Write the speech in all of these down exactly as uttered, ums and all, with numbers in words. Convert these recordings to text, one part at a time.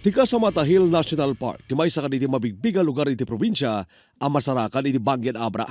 Ti Casamata Hill National Park ti maysa kadagiti mabigbig a lugar iti probinsia a masarakan iti Banggen Abra.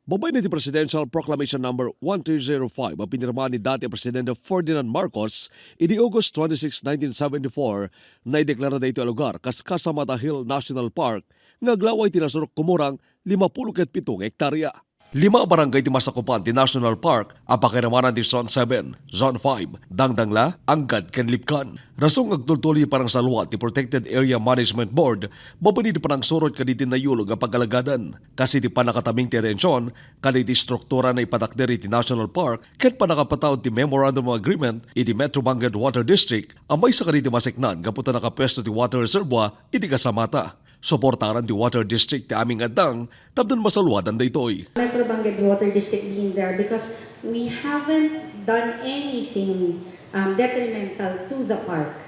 Babaen iti Presidential Proclamation Number one three zero five a pinirmahan ni dati a Presidente Ferdinand Marcos idi August twenty-six, nineteen seventy-four, naideklara daytoy a lugar kas Casamata Hill National Park nga aglaway ti nasurok kumurang lima pulo ket pito nga hektarya. Lima a barangay ti masakupan ti National Park a pakairamanan ti Zone seven, Zone five, Dangdangla, Anggad, ken Lipcan. Rason nga agtultuloy ti panangsalua ti Protected Area Management Board babaen iti panangsurot kadagiti nayulog a pag-alagadan. Kas iti pannakatabing ti atension kadagiti struktura a naipatakder iti National Park ken pannakapataud ti Memorandum of Agreement iti Metro Banggen Water District a maysa kadagiti maseknan gapu ta nakapuesto ti water reservoir iti Casamata. Suportaran ti Water District ti amin nga addang tapno masaluadan daytoy. Metro Banggen Water District being there because we haven't done anything um, detrimental to the park.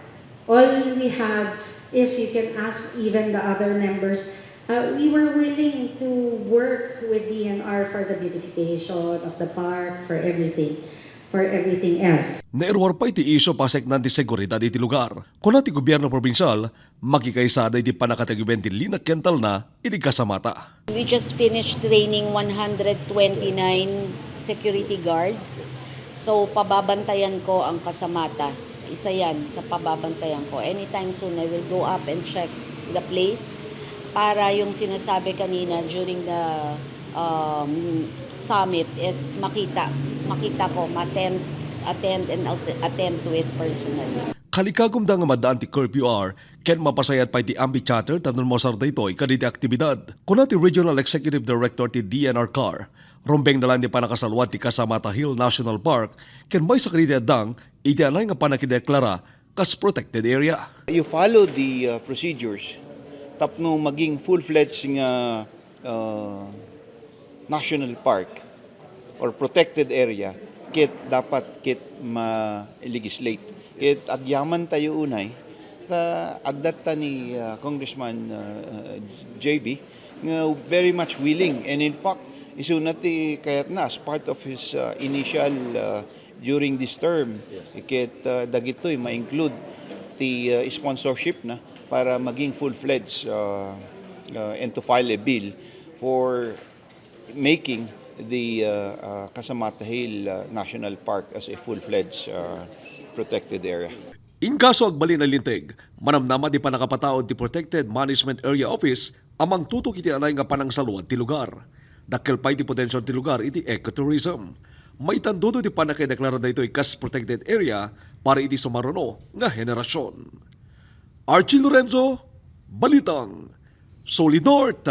All we had, if you can ask even the other members, uh, we were willing to work with D N R for the beautification of the park, for everything, for everything else. Nairuar pay ti isyu a paseknan ti seguridad iti lugar. Kuna ti gobyerno probinsial, makikaisada iti pannakatagiben ti lina ken talna iti Casamata. We just finished training one hundred twenty-nine security guards. So, pababantayan ko ang Casamata. Isa yan sa pababantayan ko. Anytime soon, I will go up and check the place para yung sinasabi kanina during the um, summit is makita, makita ko, ma-attend, attend and at- attend to it personally. Kalikagumda nga maddaan ti curfew hour ken mapasayat pay ti amphitheater tapno mausar daytoy kadagiti aktibidad. Kuna ti Regional Executive Director ti D N R CAR, rumbeng na laeng ti pannakasaluad ti Casamata Hill National Park ken maysa kadagiti addang iti anay nga pannakideklara kas protected area. You follow the uh, procedures tapno maging full-fledged nga uh, national park or protected area ket dapat ket ma-legislate. Ket agyaman tayo unay ta addatta ni uh, Congressman uh, uh, J B nga very much willing, and in fact isuna ti kayatna as part of his uh, initial uh, during this term. Ket uh, dagitoy ma-include ti uh, sponsorship na para maging full-fledged uh, uh, and to file a bill for making the uh, uh, Casamata Hill uh, National Park as a full-fledged uh, protected area. Inkaso agbalin a linteg, manamnama ti pannakapataud ti Protected Management Area Office a mangtutok iti anay nga panangsaluad ti lugar. Dakkel pay ti potensial ti lugar iti ecotourism. Maitandudo ti pannakideklara daytoy kas protected area para iti sumaruno nga henerasyon. Archie Lorenzo, Balitang Solid North.